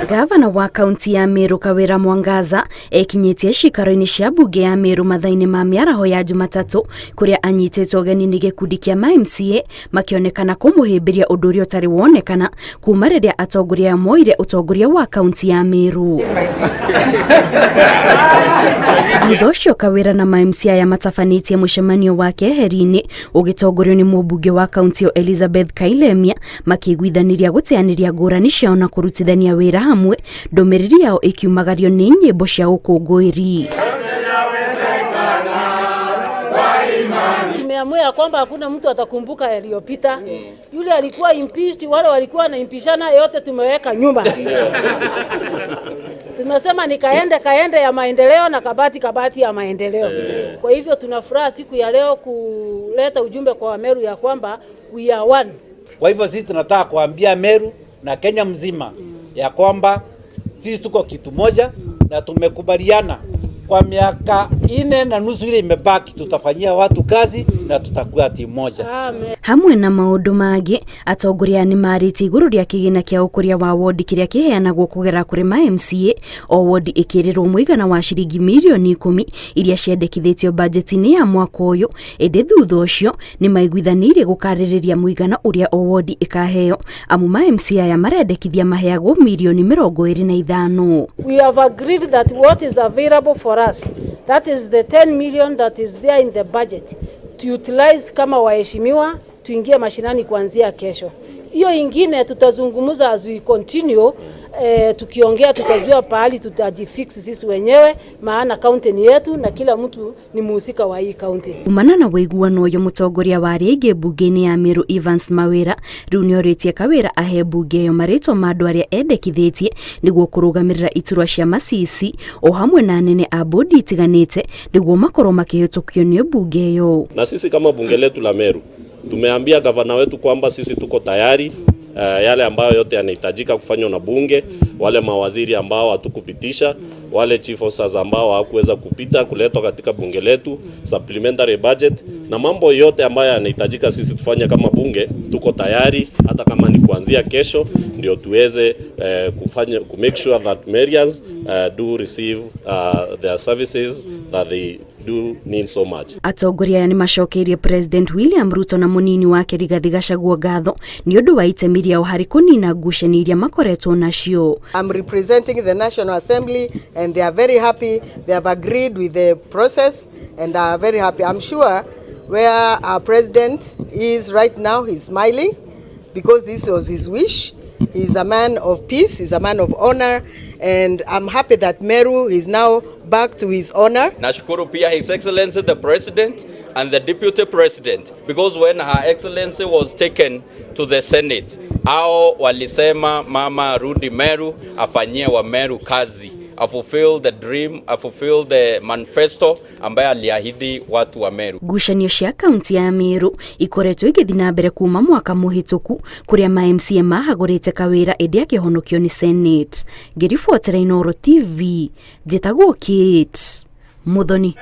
Gavana wa kaunti ya Meru Kawira Mwangaza ekinyĩtie ciikaro-inĩ cia mbunge ya Meru mathaa-inĩ ma mĩaraho ya Jumatatũ, kũrĩa anyitĩtwo ũgeni nĩ gĩkundi kĩa ma MCA makĩonekana kũmũhĩmbĩria, ũndũ ũrĩa ũtarĩ wonekana kuma rĩrĩa atongoria aya moire ũtongoria wa kaunti ya Meru. Thutha ũcio Kawĩra na ma MCA aya matabanĩtie mũcemanio wa keheri-inĩ ũgĩtongorio nĩ mũmbunge wa kaunti ĩyo Elizabeth Kailemia, makĩiguithanĩria gũteanĩria ngũrani ciao na kũrutithania wĩra hamwe, ndũmĩrĩri yao ĩkiumagario nĩ nyĩmbo cia ũkũngũĩri. Tumeamua ya kwamba hakuna mtu atakumbuka yaliyopita. Yule alikuwa impeached, wale walikuwa wanaimpishana, yote tumeweka nyuma. Tumesema ni kaende kaende ya maendeleo na kabati kabati ya maendeleo. Kwa hivyo tuna furaha siku ya leo kuleta ujumbe kwa Wameru ya kwamba we are one. Kwa hivyo sisi tunataka kuambia Meru na Kenya mzima ya kwamba sisi tuko kitu moja na tumekubaliana kwa miaka 4.5 ile imebaki, tutafanyia watu kazi na tutakuwa timu moja. Amen. Hamwe na maũndũ mangĩ, atongoria nĩ marĩtie igũrũ rĩa kĩgĩna kĩa ũkũria wa wodi kĩrĩa kĩheanagwo kũgerera kũrĩ ma MCA, o wodi ĩkĩrĩrwo mũigana wa ciringi mirioni 10 iria ciandĩkithĩtio bajeti-inĩ ya mwaka ũyũ. Ĩndĩ thutha ũcio nĩ maiguithanĩirie gũkarĩrĩria mũigana ũrĩa o wodi ĩkaheo, amu ma MCA aya marendekithia maheagwo mirioni 25. We have agreed that what is available for us, that is the 10 million that is there in the budget, to utilize kama waheshimiwa, tuingie mashinani kuanzia kesho. Hiyo ingine tutazungumza as we continue. Tukiongea tutajua pahali tutajifix sisi wenyewe, maana kaunti ni yetu na kila mtu ni muhusika wa hii kaunti. Kumana na ũiguano ũyũ, mũtongoria wa arĩa aingĩ mbunge-inĩ ya Meru Evans Mawĩra rĩu nĩorĩtie Kawĩra ahe mbunge ĩyo marĩtwa ma andũ arĩa endekithĩtie nĩguo kũrũgamĩrĩra iturwa cia Masisi o hamwe na anene a bodi itiganĩte nĩguo makorwo makĩhĩtũkio nĩ mbunge ĩyo. Na sisi kama bunge letu la Meru tumeambia gavana wetu kwamba sisi tuko tayari yale ambayo yote yanahitajika kufanywa na bunge, wale mawaziri ambao hatukupitisha, wale chief officers ambao hawakuweza kupita kuletwa katika bunge letu, supplementary budget na mambo yote ambayo yanahitajika sisi tufanye kama bunge, tuko tayari, hata kama ni kuanzia kesho ndio tuweze kufanya ku make sure that Merians do receive their services that they do need so much. Atongoria aya nĩ macokeirie President William Ruto na mũnini wake Rigathi Gachagua ngatho nĩ ũndũ wa itemi rĩao harĩ kũnina ngucanio iria makoretwo nacio. I'm representing the National Assembly and they are very happy. They have agreed with the process and are very happy. I'm sure where our president is right now, he's smiling because this was his wish. He's a man of peace, he's a man of honor, and I'm happy that Meru is now back to his honor. Nashukuru pia His Excellency the President and the Deputy President, because when Her Excellency was taken to the Senate, hao walisema mama arudi Meru afanyie wa Meru kazi, afulfill the dream, afulfill the manifesto ambaye aliahidi watu wa Meru. Ngucanio cia kaunti ya Meru ikoretwo igĩthiĩ na mbere kuma mwaka mũhĩtũku, kũrĩa ma MCA mahagũrĩte Kawĩra ĩndĩ akĩhonokio nĩ Senate. Ngĩribotera Inooro TV, njĩtagwo Kate Muthoni.